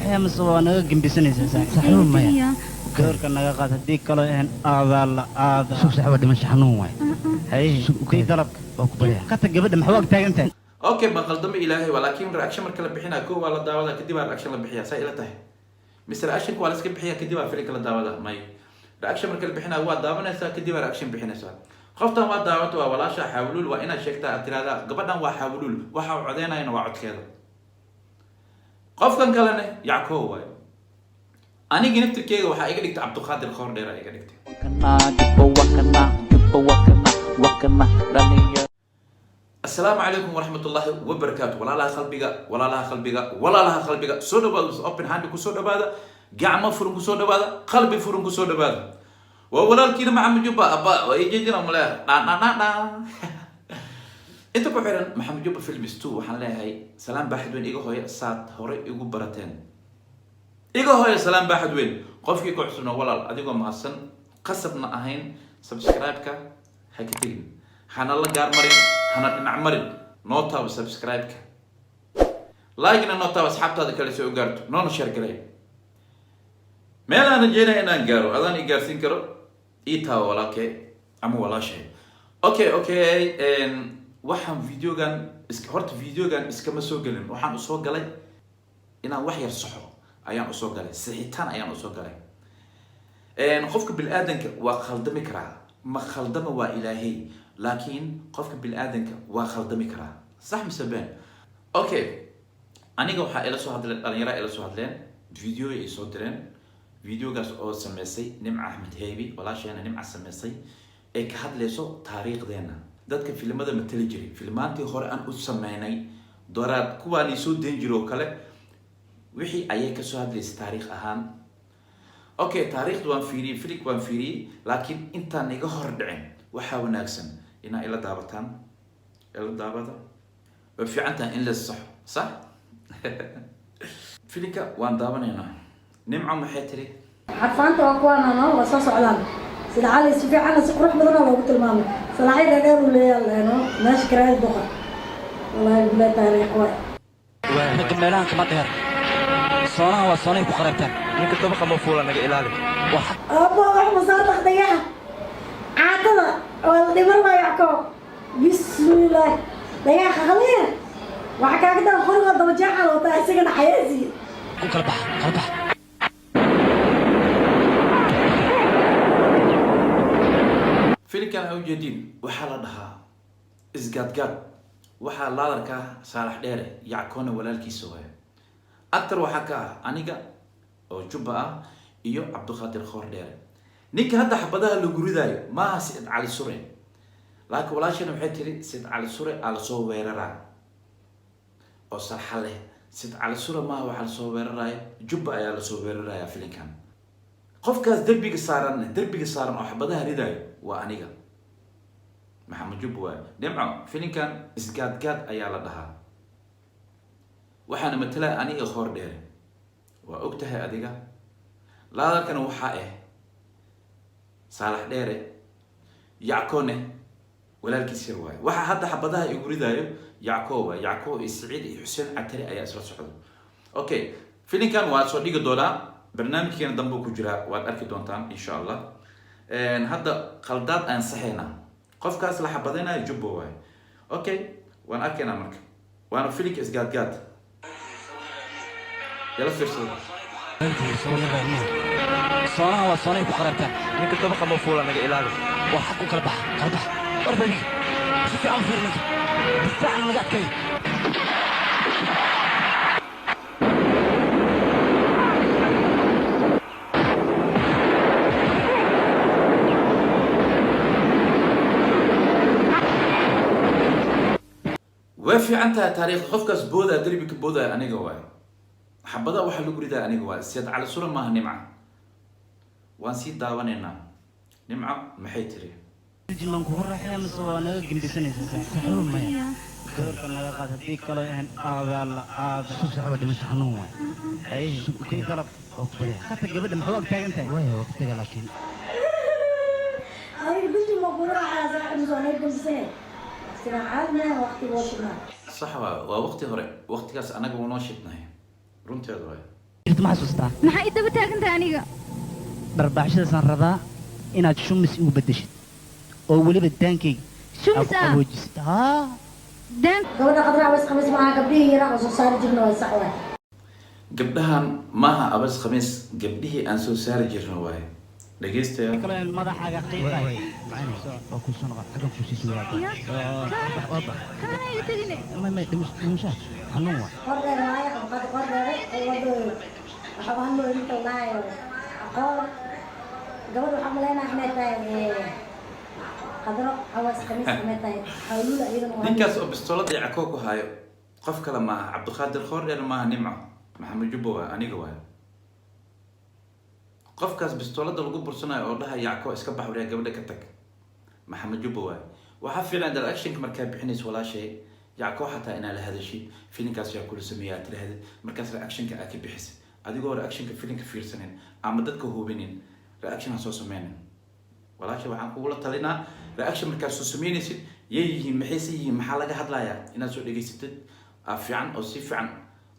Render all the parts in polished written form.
raaxaya mise waa naga gembisanaysaa, saaxiib? Saaxiibo maya. Doorka naga qaad, haddii kaloo ahan aadaa la aada. Sug saaxiib, waa dhimasho xanuun waay. Haye. Sug dii dalabka. Waa ku baryaa. Ka tag gabadha, maxaa ag taagan tahay? Okay, ma qaldamo Ilaahay waa, laakiin reaction marka la bixinaa, koo waa la daawadaa, kadib aa reaction la bixiyaa. Saa ila tahay mise reactionka waa la iska bixiyaa, kadib aa filimka la daawadaa? May, reaction marka la bixinaa waa daawanaysaa, kadib aa reaction bixinaysaa. Qoftan waa daawata, waa walaasha Xaawuluul. Waa inaad sheegtaa, aad tirahdaa gabadhan waa Xaawuluul, waxa uu codeynayana waa codkeeda. Qofkan kalene Yackow waayo. Anigii naftirkeyga waxaa iga dhigtay Cabdiqaadir Khoor Dheer aa iga dhigtay. Wakana, jubba wakana, wakana dhalinyaro. Asalaamu calaykum waraxmat ullaahi wabarakaatu. Walaalaha qalbiga, walaalaha qalbiga, walaalaha qalbiga, soo dhawaada. Open hand kusoo dhawaada, gacmo furan kusoo dhawaada, qalbi furan kusoo dhawaada. Waa walaalkiina Maxamed Jubba. Abba waa ijeedina male dha dha dha dha. Inta ku xiran Maxamed Jubba Films 2, waxaan leeyahay salaan baaxad weyn. Iga hooyo, saad hore igu barateen, iga hooyo salaan baaxad weyn. Qofkii ku cusubna, walaal, adigoo mahadsan, qasabna ahayn, subscribe-ka ha ka tegin, hana la gaar marin, hana dhinac marin. Noo taabo subscribe-ka, like-na noo taabo, asxaabtaada kale soo gaarto, noona share garay. Meel aan rajeynaya inaan gaaro adaan i gaarsiin karo, ii taabo walaalkee ama walaashay. Okay, waxaan videogan horta videogan iskama soo gelin. Waxaan usoo galay inaan wax yar saxo ayaan usoo galay, sixitaan ayaan usoo galay. Qofka bil-aadanka waa khaldami karaa. Ma khaldama waa Ilaahay, laakiin qofka bil-aadanka waa khaldami karaa. Sax mise been? Okay, aniga waxaa ila soo hadleen dhalinyara, ila soo hadleen, video ay soo direen, videogaas oo sameysay Nimca Axmed Heybi, walaasheena Nimca sameysay, ee ka hadlayso taariikhdeena, dadka filimada matali jiray, filmaantii hore aan u sameynay, doraad kuwaanii soo dayn jiro oo kale, wixii ayay kasoo hadlaysay taariikh ahaan. Okay, taariikhda waan fiiriyey, filig waan fiiriyey, laakiin intaan iga hor dhicin waxaa wanaagsan inaa ila daabataan. Ila daabada way fiican tahay in la saxo. Sax, filinka waan daawanaynaa. Nimco maxay tiri? Xarfaanta waa kuwaanano, waa soo socdaan. Sida Cali si fiican, si qurux badan oo loogu tilmaamay. Salaaxyo dheerdheer uu leeyahay no meesha karaayad duqa. Wallaahi bilaa taariikh waay. Ninka meelahan kama dheer, soonaha waa soonay ku qarabtaan. Ninka dabaqa ma fuula, naga ilaali. Waa. Aabbo, wax ma soo dhaqdayaha caatada waa la dhiman lahaa. Yacko, bismillaah, dhagaha khaliya waxaa kaaga daran qoriga daba jeexa la wataa, isagana xayaasi. Ku kala bax, kala bax. Filimkan aa ujeediin waxaa la dhahaa Isgaadgaad. Waxaa laadarkaa Saalax Dheere, Yackoona walaalkiisa waaya. Actor waxaa ka ah aniga oo Jubba ah iyo Cabdiqaadir Khoor Dheere. Ninka hadda xabadaha lagu ridaayo maaha Sicid Cali Sure, laakiin walaashana waxay tiri Sicid Cali Sure aa lasoo weeraraa oo sarxa leh. Sicid Cali Sure maaha waxaa lasoo weeraraya, Jubba ayaa lasoo weeraraya filimkan. Qofkaas derbiga saaran, derbiga saaran oo xabadaha ridaayo waa aniga Maxamed Jubba waayo. Nimco, filimkan Isgaadgaad ayaa la dhahaa, waxaana matalaya aniga Khoor Dheere. Waa og tahay adiga. Laadarkana waxaa ah Saalax Dheere, Yackone walaalkiis yar waayo. Waxaa hadda xabadaha igu ridaayo Yacko waay. Yacko iyo Siciid iyo Xuseen Catari ayaa isla socda. Okay, filimkan waa soo dhigi doonaa, barnaamijkeena dambe ku jiraa, waad arki doontaan insha Allah. Hadda khaldaad aan saxaynaa, qofkaas la xabadaynayo Jubba waayo. Okay, waan arkaynaa marka, waana filimka Isgaadgaad. Yala fiirsada. Soonaha waa soonay ku qarabtaan. Ninka dabaqa ma fuula, naga ilaali. Waa xag u kala bax, kala bax. War badiga si fiican u fiir, ninka difaacna laga adkayo. Way fiican tahay taariikhda. Qofkaas boodaa, derbi ka boodaya, aniga waayo. Xabada waxaa lagu ridaa aniga waayo. Seed Cali Sura maaha. Nimca waan sii daawanaynaa. Nimco maxay tiri? Maan kugu raaxaya mise waa naga gembisanaysaa, saaxiib? Maya. Doorka naga qaad, haddii kaloo ahan aadaa la aada. Sug saaxiib, dhimasho xanuun waay. Haye, dii dalab. Oo ku baryaa. Ka tag gabadha, maxaa ag taagan tahay? Waaya, waa ku tagaa laakiin. Adiga bishii ma kugu raaxaya, saaxiib, mise waa naga gembisanay? Waqtigan caadi maaha, waqtiga waa shidnaa. Sax waa waqti hore, waqtigaas anaga waa noo shidnahay, runteeda waay. Jirta ma xasuustaa? Maxaa i daba taagantahay aniga? Dharbaaxshadaasaan rabaa inaad shumis igu beddeshid oo weliba daankayga Shumis aad ku ah? qaboojisid. Haa. Daan. Gabadha Khadra Aweys Khamiis maaha, gabdhihii yaraa oo soo saari jirna waa, sax waay. Gabdhahan maaha Abas Khamiis, gabdhihii aan soo saari jirna waaye. Dhegeystayaal. Kale madaxaaga qiiqay. Waa ku soo noqon, xaggan kuu sii sugaa. Ya. Waa bax. Kaana iga tegine. May dhimashaa xanuun waay. Qor dheer waaye Cabdiqaadir Qor Dheere oo wado waxa u hadlooyo ninka la dhahayo Aqoon. Gabadha waxaa umaleynaya inay tahay Khadro Aweys Khamiis inay tahay Xawluula iyadana waa. Ninkaas oo bistoolada Yacko ku hayo qof kale maaha, Cabdiqaadir Khoordheer maaha, Nimco Maxamed Jubbo waay, aniga waay. Qofkaas bistoolada lagu bursanayo oo dhaha "Yacko iska bax, waryaa, gabadha ka tag", Maxamed Jubbo waay. Waxaa fiican reactionka markaa bixinaysa, walaashay Yacko, xataa inaa la hadashid filinkaas yaa kula sameeya aad tirahdid, markaas reactionka aad ka bixisid adigoo reactionka filinka fiirsanin ama dadka hubinin. Reaction ha soo sameynin, walaasha. Waxaan kugula talinaa reaction markaad soo sameynaysid, yay yihiin, maxayse yihiin, maxaa laga hadlayaa, inaad soo dhegaysatid aa fiican oo si fiican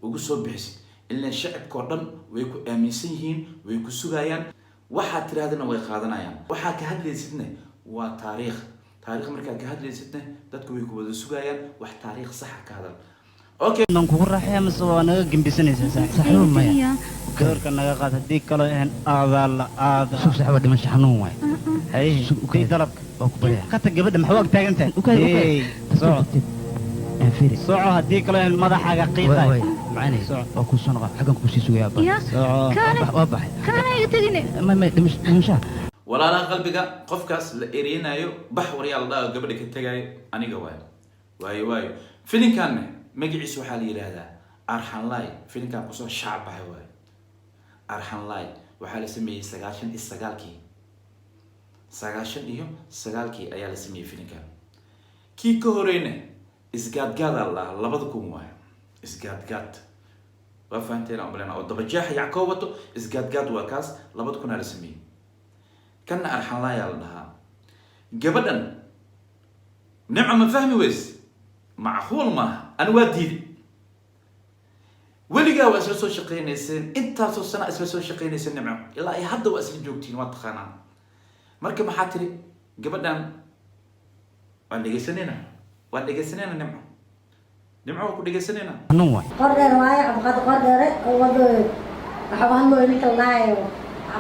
ugu soo bixisid. Ilaan shacibka oo dhan way ku aaminsan yihiin, way ku sugayaan, waxaad tirahdana way qaadanayaan. Waxaa ka hadlaysidna waa taariikh. Taariikh markaad ka hadlaysidna dadku way ku wada sugayaan. Wax taariikh saxa ka hadal, okay? Baan kugu raaxaya mise waa naga gembisanaysaa, saaxiib? Saxnuun maya. Ya. Doorka naga qaad, haddii kaloo ahayn aadaa la aada. Sug saxba, dhimasho xanuun waay. Hay. Sug, u kii kaadi. dalabka. Waa ku baryaa. Ka tag gabadha, maxaa ag taagan tahay? U kaadi, u kaadi. Hey, soco. Aan fiiri. Soco, haddii kaloo ahayn madaxaaga qiiqay. Way macaanay. Soco. Waa ku soo noqon, xaggan kuu sii sugayaa. Ya. Soco. Kaana. Waa baxay. Kaana iga tegine. May dhimashaa. Walaalaha qalbiga, qofkaas la ereynayo, "Bax waryaa" la dhahayo, gabadha ka tagaayo, aniga waayo waayo waayo. Filinkanne magaciisa waxaa la yidhaahdaa Arxanlaay. Filinkan kusoo shaac baxay waayo Arxanlaay. Waxaa la sameeyey 99-kii, 99-kii ayaa la sameeyey filinkan. Kii ka horeyna Isgaadgaadaa la dhahaa, 2000 waayo. Isgaadgaad waa fahanteen aan umaleyna, oo dabajeexa Yackoo wato. Isgaadgaad waa kaas, 2000-aa la sameeyey. Kanna Arxanlaayaa la dhahaa. Gabadhan Nimco ma fahmi weys, macquul maaha. Ani waa diiday. Weligaa waa isla soo shaqaynayseen, intaasoo sana isla soo shaqaynayseen Nimco, ilaa ay hadda waa isla joogtiin, waa taqaanaa. Marka maxaa tiri gabadhan? Waan dhegaysanayna, waan dhegaysanayna Nimco. Nimco, waa ku dhegaysanayna. Xanuun waay. Qor dheer waaye Cabdiqaadir Qor Dheere oo wado waxa u hadlooyo ninka la dhahayo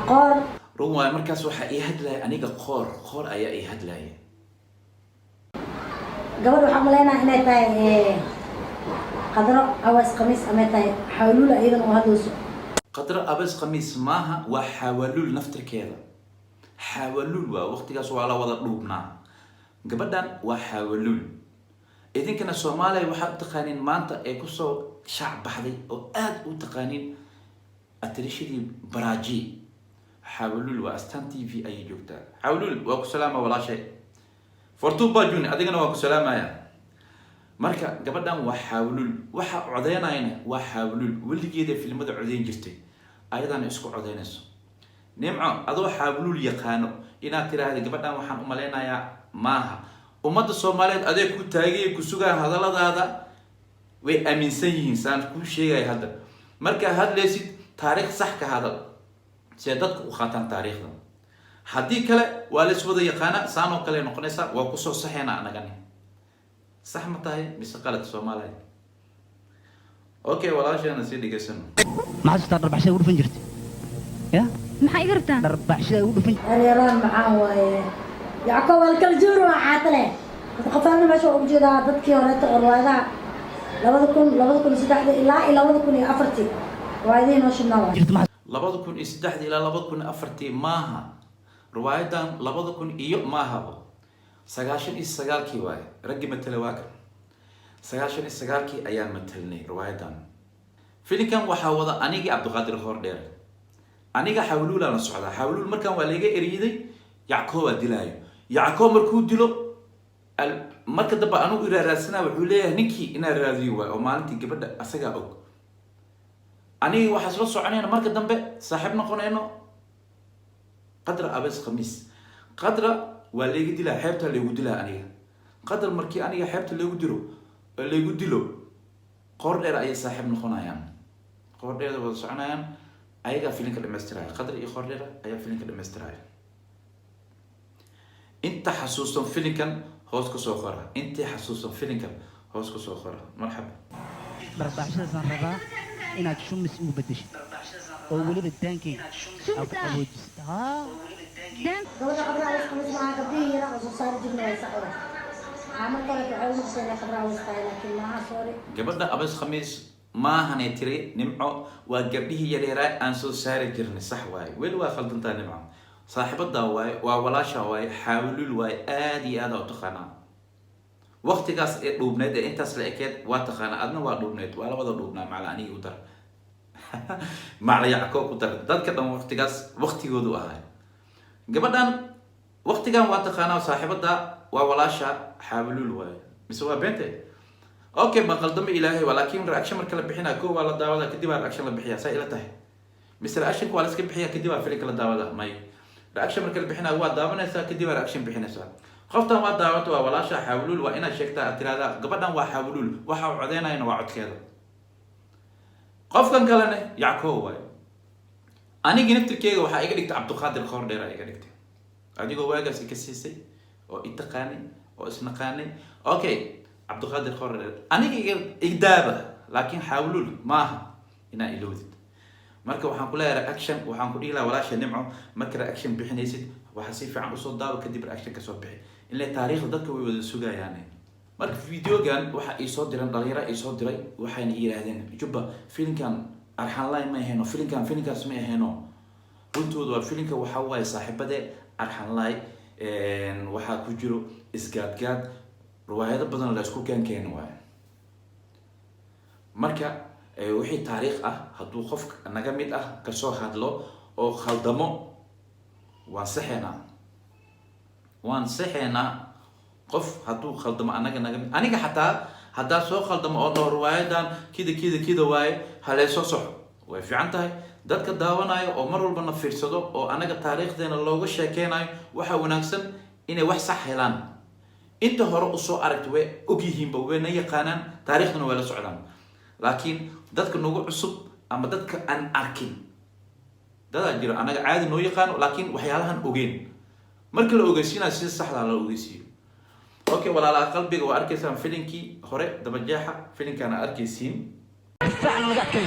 Aqoon. Run waayo, markaas waxaa ii hadlaya aniga Qoor Qoor ayaa ii hadlaya. Gabadha waxaa umaleynaya inay tahay Khadro Aweys Khamiis amay tahay Xawluula iyadana oo hadlayso. Qadro Abes Khamiis maaha, waa Xawaluul naftirkeeda. Xawaluul waa waqtigaas waa la wada dhuubnaa. Gabadhan waa Xawaluul. Idinkana Soomaaliya waxaad u taqaaniin maanta ee kusoo shaac baxday oo aad u taqaaniin atirishadii Baraaji. Xawaluul waa Astaan TV ayay joogtaa. Xawaluul, waa ku salaama walaashay. Fortun Bajuni, adigana waa ku salaamaya. Marka gabadhan waa Xaawluul, waxa codeynayana waa Xaawluul. Weligeeda filimada codeyn jirtay, ayadana isku codeynayso. Nimco, adoo Xaawluul yaqaano inaad tiraahda "Gabadhan waxaan u malaynayaa maaha", ummadda Soomaaliyeed adeeg ku taagay ku sugaan, hadalladaada way aaminsan yihiin. Saan kuu sheegaya hadda, markaa hadlaysid taariikh sax ka hadal si ay dadku u qaataan taariikhda. Haddii kale waa la iswada yaqaana, saan oo kale noqonaysaa. Waa kusoo saxeena anagani, sax ma tahay mise qalad, Soomaaliya? Okay, walaasheena sii dhegaysano. Ma xasuustaa dharbaaxshada ugu dhufan jirtay ya? Maxaa iga rabtaa? Dharbaaxshada ugu dhufan. Yaryaraan maxaa waaye Yacko waa kala joori, waa caata leh qofaana meesha waa ugu jeedaa. Dadkii horeeta oo riwaayadaha 2000, 2003 ilaa iyo 2004-tii riwaayadihii noo shidnaa waay. Jirta ma? 2003-dii ilaa 2004-tii maaha riwaayadan, 2000 iyo maahaba, 99-kii waaye. Raggii matala waa kan, 99-kii ayaan matalnay riwaayadan. Filinkan waxaa wada anigii Cabdiqaadir Hordheer. Aniga Xawluulaan la socdaa. Xawluul markan waa laga eryiday, Yackoobaa dilaayo. Yackoob markuu dilo marka dambe anigu iraaraadsana, wuxuu leeyahay ninkii inaa raadiyo waay oo maalintii gabadha asagaa og. Aniga waxaa isla soconayna marka dambe saaxiib noqonayno Qadra Abes Khamiis. Qadra waa layga dilaa, xeebtaa laygu dilaa aniga. Qadra markii aniga xeebta laygu dilo oo laygu dilo, Qoor Dheer ayay saaxiib noqonayaan. Qoordheeda wada soconayaan, ayagaa filinka dhamaystiraya. Qadra iyo Qoordheera ayaa filinka dhamaystiraya. Inta xasuusan filinkan hoos ka soo qora. Intii xasuusan filinkan hoos ka soo qora. Marxaba. Dharbaaxshadaasaan rabaa inaad shumis ugu bedeshid oo weliba daankayga aad Shumis ku ah? qaboojisid. Haa. Daan. Gabadha Khadra Aweys Khamiis maaha. Gabdhihii yaraa oo soo saari jirna way sax waay. Waxaa marka hore waxay u noqdeen inay Khadra Aweys tahay, laakiin maaha, sorry. Gabadha Abeys Khamiis maahanay tiri Nimco, waa gabdhihii yaryaraa aan soo saari jirnay. Sax waaye, weli waa khaldantaa Nimco. Saaxiibadaa waaye, waa walaasha waaye, Xaawilul waaye. Aada iyo aada u taqaanaa waqtigaas ee dhuubneed ee intaas la ekeed. Waa taqaanaa, adna waa dhuubneed, waa labada dhuubnaa. Macla anigii u dar, macla Yacoob ku dar, dadka dhan waqtigaas waqtigoodu ahaa. Gabadhan waqtigan waa taqaanaa, saaxiibada waa, walaasha Xaawilul waaye, mise waa beente? Okay, ma qaldamo, Ilaahay waa. Laakiin reaction marka la bixinaa, ko waa la daawadaa, kadib aa reaction la bixiyaa, saa ila tahay. Mise reactionka waa la iska bixiyaa, kadib aa filimka la daawadaa? May, reaction marka la bixinaa waa daawanaysaa, kadib aa reaction bixinaysaa. Qoftan waa daawata, waa walaasha Xaawilul. Waa inaad sheegtaa, aad tirahdaa gabadhan waa Xaawilul, waxa uu codeynayana waa codkeeda. Qofkan kalene Yacoob waaye. Anigii naftirkeyga waxaa iga dhigtay Cabdiqaadir Qoordheer iga dhigtay, adigoo waagaas ika siisay oo i taqaanay oo isnaqaanay. Okay, Cabdiqaadir Qoordheer aniga iga igdaaba, laakiin Xaawilul maaha inaa ilowdid. Marka waxaan ku leeyahay reaction, waxaan ku dhihi lahaa walaasha Nimco, marka reaction bixinaysid waxaa si fiican usoo daawa, kadib reaction kasoo bixi. Ile taariikhda dadka way wada sugayaan. Marka videogan waxa ii soo diran dhalinyaro ii soo diray, waxayna yidhaahdeen: "Jubba, filinkan Arxanlayn ma ahayno, filinkan filinkaas ma ahayno." Runtooda waa filinka waxaa waaye Saaxiibade Arxanlaay. Waxaa ku jiro isgaadgaad, riwaayado badan la isku keenkeena waaye. Marka wixii taariikh ah hadduu qof naga mid ah kasoo hadlo oo khaldamo, waan saxeynaa, waan saxeynaa. Qof hadduu khaldamo anaga naga mid, aniga xataa haddaa soo khaldamo oo dhaho riwaayadan kida kida kida waaye, haleesoo soxo, way fiican tahay. Dadka daawanayo oo mar walba na fiirsado oo anaga taariikhdeena looga sheekeynayo, waxaa wanaagsan inay wax sax helaan. Inta hore usoo aragta way ogyihiinba, wayna yaqaanaan, taariikhduna way la socdaan. Laakiin dadka nagu cusub ama dadka aan arkin, dadaa jiro anaga caadi noo yaqaano laakiin waxyaalahan ogeyn, marka la ogeysiinayo sida saxdaa la ogeysiiyo. Okay, walaalaha qalbiga, waa arkaysaan filinkii hore Dabajeexa, filinkaana arkaysiin. Difaacan laga adkay.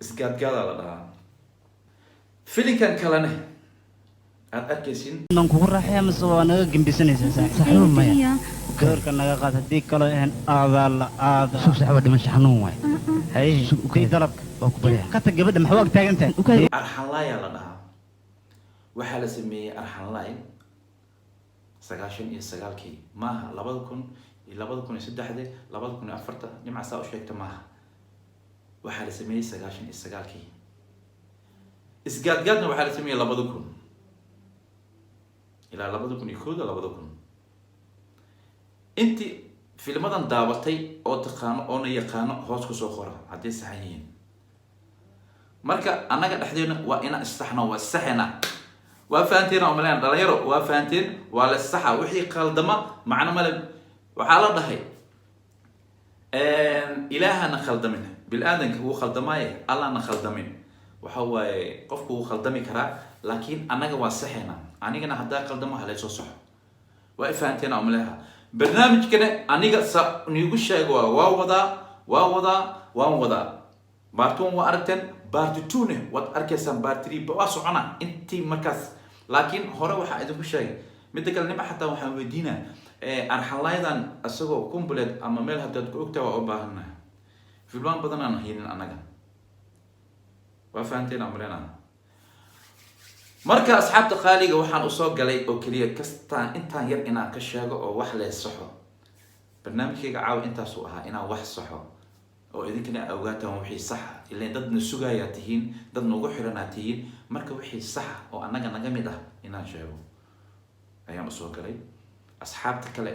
Isgaadgaadaa la dhahaa filinkan kalene aad arkaysiin. Maan kugu raaxaya mise waa naga gembisanaysaa, saaxiib? Saaxiib Maya, doorka naga qaad. Haddii kaloo ahayn aadaa la aada. Sug saaxiib, waa dhimasho xanuun waay. Hay. Sug, day dalabka. Waa ku baryaa. Ka tag gabadha, maxaa ag taagan tahay? Arxanlaayaa la dhahaa. Waxaa la sameeyey Arxanlaay 99-kii maaha, 2000 iyo 2003-dii, 2004-ta. Nimca saa u sheegta maaha, waxaa la sameeyey 99-kii. Isgaadgaadna waxaa la sameeyey 2000 ilaa 2001-da, 2000. Intii filmadan daawatay oo taqaano oona yaqaano hoos kusoo qora hadday saxan yihiin. Marka annaga dhexdeena waa inaan issaxno, waa issaxena, waa fahanteen oo maleen dhalinyaro, waa fahanteen, waa la issaxa. Wixii qaldama macno male. Waxaa la dhahay Ilaahana khaldamin, bil-aadanka wuu khaldamaaye, Allahna khaldamin. Waxa waaye qofku wuu khaldami karaa, laakiin annaga waa saxena. Anigana haddaa khaldamo halaysoo saxo. Waa ifahanteen oo maleha. Barnaamijkana aniga sa niigu sheego waa wadaa, waa wadaa, waan wadaa. Part one waa aragteen, part two ne waad arkaysaan, part three waa socona intii markaas. Laakiin hore waxaa idinku sheegay midda kale, nima xataa waxaan weydiinaa Arxanlaydan isagoo complete ama meel haddaad ku ogtahay, waa u baahannahay. Filmaan badan aan haynin annaga, waa fahanteen aan maleynaha. Marka asxaabta qaaliga, waxaan usoo galay oo keliya kastaan intaan yar inaan ka sheego oo wax lee saxo. Barnaamijkayga caawa intaasuu ahaa, inaan wax saxo oo idinkana ogaataan wixii saxa. Ileen dadna sugayaa tihiin, dad nagu xiranaa tihiin. Marka wixii saxa oo annaga naga mid ah inaan sheego ayaan usoo galay. Asxaabta kale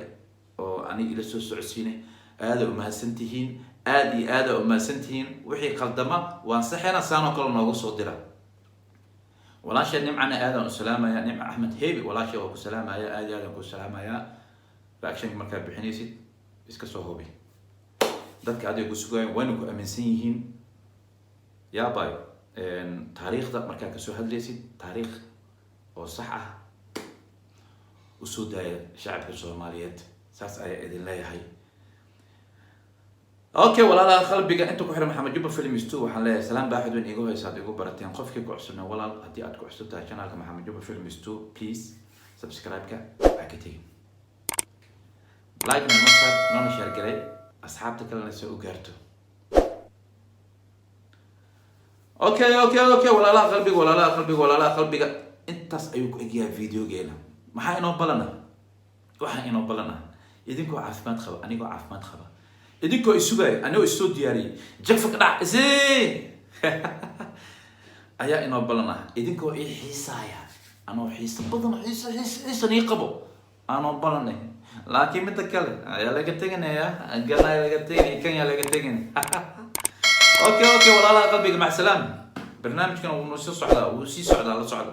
oo aniga ila soo socodsiinay, aada umahadsan tihiin, aada iyo aada umahadsan tihiin. Wixii qaldama waan saxeena, saanoo kale noogu soo dira. Walaasha Nimcana aadaan u salaamaya, Nimca Axmed Hebi. Walaasha waa ku salaamaya, aad iyo aadaan ku salaamaya. Reactionka markaa bixinaysid iska soo hubi. Dadka adiga ku sugayaan wayna ku aaminsan yihiin. Yaabayo, taariikhda markaa kasoo hadlaysid, taariikh oo sax ah usoo daaya shacabka Soomaaliyeed. Saas ayaa idin leeyahay. Okay, walaalaha qalbiga, inta ku xiran Maxamed Juba Films 2, waxaan leeyahay salaam baaxid weyn iigu haysa aad igu barateen. Qofkii ku cusubna, walaal, haddii aad ku cusub tahay channelka Maxamed Juba Films 2, please subscribe-ka ha ka tegin, like na noo saar, noona share garay, asxaabta kalena soo u gaarto. Okay, walaalaha qalbiga, walaalaha qalbiga, walaalaha qalbiga, intaas ayuu ku egyahay videogeena. Maxaa inoo balana? Waxaa inoo balana idinkoo caafimaad qaba, anigoo caafimaad qaba, idinkoo isugaya, anigoo isoo diyaariyey, jagfak dhac isi ayaa inoo balana, idinkoo ii xiisaaya, anoo xiisa badan, xiisa, xiisa, xiisan ii qabo anoo balanay. Laakiin midda kale ayaa laga teganaya, ganaa laga teganaya, kanya laga tegan. Okay, walaalaha qalbiga, mac salaam. Barnaamijkan wuu noo sii socdaa, wuu sii socdaa, la socda.